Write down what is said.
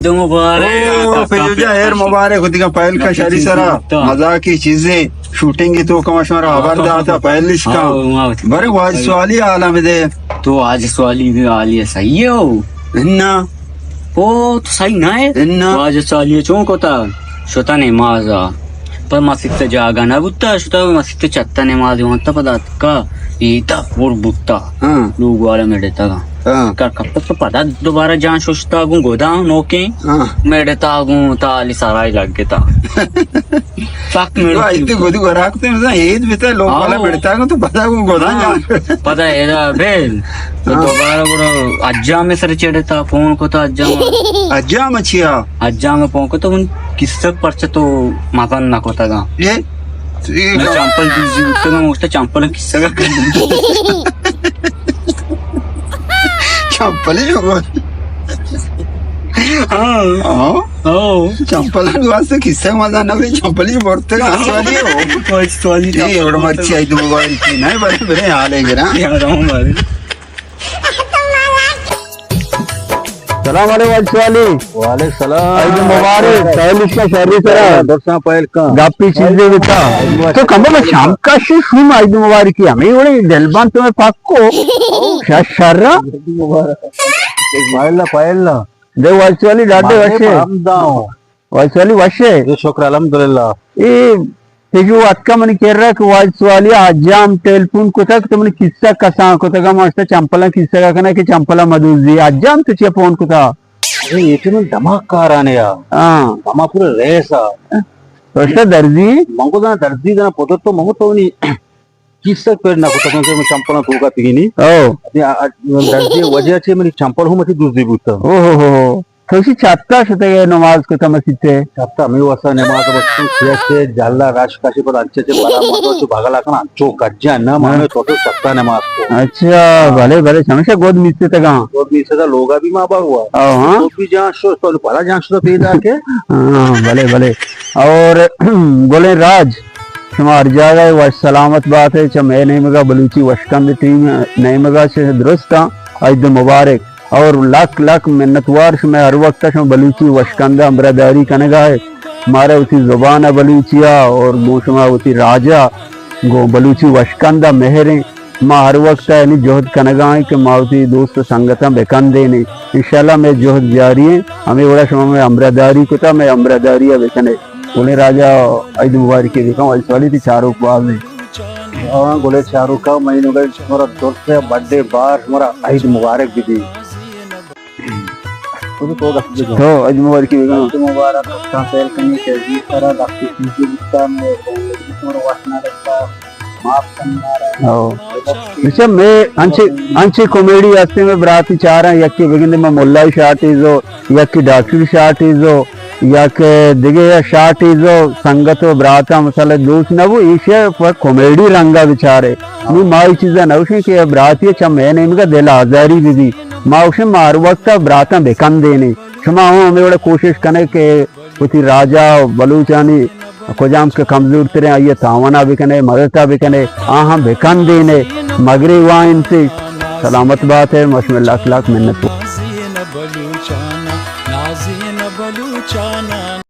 دو مبارک۔ او، پنجو جان، ہیر مبارک، خودی کا پہل کا شری سرا۔ مزاقی چیزیں، شوٹنگ تو کما شمارا خبر داتا، پہل اس کا۔ ہاں، ہاں۔ برے واج سوالی عالم دے۔ تو واج سوالی بھی عالی صحیح ہو؟ نہ۔ او، تو صحیح نہ ہے؟ نہ۔ واج سوالی چون کوتا؟ شتا نمازا۔ پر مسیت جاگہ نہ بوتا، شتا مسیت چتا نماز وانتا پدا اتکا، ایتا پر بوتا۔ ہاں۔ لوگ والا میڈتا گا۔ ہاں۔ کر کپت تو پدا دوبارہ جان ششتا گوں گوداں نوکیں۔ ہاں۔ میڈتا گوں تالی سرائی لگ گتا۔ سخت میڑ تو۔ ایتے گودی گراک تے مثلا عید بیتا لوگ والا ہاں۔ میڈتا گوں تو پدا گوں گوداں ہاں۔ جان۔ پدا ایدا بیل۔ تو ہاں۔ دوبارہ گڑا اجام سر چڑتا، فون کتا اجام۔ اجام چیا؟ اجام فون کتا، من کسہ پرچہ تو مزن نہ کتگا۔ اے؟ تو اے من کا چمپل دوزی بوتگا، من گوشتا چمپل کسہ کا کن۔ چمپل جو۔ ہاں۔ ہاں۔ ہاں۔ چمپل واسطے کسہ مزن نہ بی، چمپل جو برتگا، سوالی ہو۔ سوالی، سوالی اے، چمپل اور مرچی آئی تو مبارکی، نہیں، بڑے، بڑے حال ہے گرا۔ یار، ہم بڑے۔ سلام علیکم واج سوالی۔ وعلیکم سلام۔ عید مبارک، پہل اس کا شری سرا۔ درساں پہل کا۔ گپی چیزیں بتا۔ تو کم بخت چمکا شی شوم عید مبارکی، ہمیں وڑے دل بان تمہیں پاک کو۔ شش شرا۔ پہل نہ، پہل نہ۔ دے واج سوالی ڈاڈے بارے وشے۔ ہم داؤں۔ واج سوالی وشے۔ جی شکر الحمدللہ۔ اے، اے جو اتکا منی کرا کہ واج سوالی حجام ٹیلیفون کتگ تو منی کسہ کسان کتگ، ما اشتا چمپلاں کسہ کا کنا کہ چمپلاں مدوزی۔ حجام تو چیا فون کتا؟ ارے، اے چہ من دماغ کارانے آ۔ ہاں۔ دماغ پورا ریس آ۔ تو اشتا درزی؟ من کو دانا درزی دانا پتر تو من کو تو نی کیسہ پیر نہ کتگ کہ من چمپلاں توکا تگینی۔ او۔ ادی آ، آ، درزی وجہ چہ منی چمپل ہم اتی دزی بوتا۔ او ہو ہو ہو۔ تو اسی چھتا شتگ ئے نماز کتا مسیتے؟ چھتا ہمیں واسطہ نماز وقت کیا کہ جہلا راش کاشی پر انچے چے بلا مردو چے بغلا کنا انچو کجا نہ ہاں۔ مانے تو تو چھتا نماز کو۔ اچھا، ہاں۔ بھلے، بھلے، ہمیشہ گود میتے تگا۔ گود میتے تگا لوگا بھی ماں با ہوا۔ او ہاں۔ تو بھی جان شو، تو بھلا جان شو پیدا کے۔ ہاں، بھلے، بھلے۔ اور گلیں راج، شما ہر جاگہ ء وش سلامت بات ئے۔ چہ مئے نیمگا بلوچی وشکند ٹیم نیمگا چہ درستاں عید مبارک اور لک لک منتوار شمئے ہر وقت شما بلوچی وشکند ء ہمراہداری کنگا ئے۔ مارا وتی زبان ء بلوچی ء اور گوں شما وتی راج ء گوں بلوچی وشکند ء مہریں۔ ما ہر وقت ء یعنی جہد کنگا ایں کہ ما وتی دوست و سنگتاں بکندینیں۔ انشاءاللہ مئے جہد جاری ایں۔ ہمے وڑا شما مئے ہمراہداری کتا، مئے ہمراہداری ء بکنے۔ گلیں راجا عید مبارکی بکن، واج سوالی تی چاروک باز ایں۔ ہاں، گلیں چاروکا، مئے نوگا شمارا درست بڈے بار شمارا عید مبارک بدی۔ تو بھی تو گپ بجن۔ تو عید مبارکی بکن۔ عید مبارک، کسان پہل کنی کہ عزیز سرا لختی چیزی بکتا، میں شمارا وقت نہ لگتا۔ او۔ اچھا، میں انچے، انچے کامیڈی ہستے میں براتی چاراں، یکی بگندے میں ملائی شارٹیز ہو، یکی ڈاکٹر شارٹیز ہو، یک دگہ شارٹیز ہو، سنگت و براتا مسئلہ دوست نہ بو، ایشی پر کامیڈی رنگا بچارے۔ نی ما ای چیزا نہ گوشیں کہ براتی چم میں نیمگا دل آزاری بی بی۔ ما گوشیں ما ہر وقت براتاں بکندینے۔ شما ہوں ہمیں وڑا کوشش کنے کہ وتی راجا و بلوچانی کجام کہ کمزور تریں آئی ء تاونا بکنے، مدتا بکنے، آہاں بکندینے، مگرے وائنتے۔ سلامت بات ئے، ما شمئے لک لک منت۔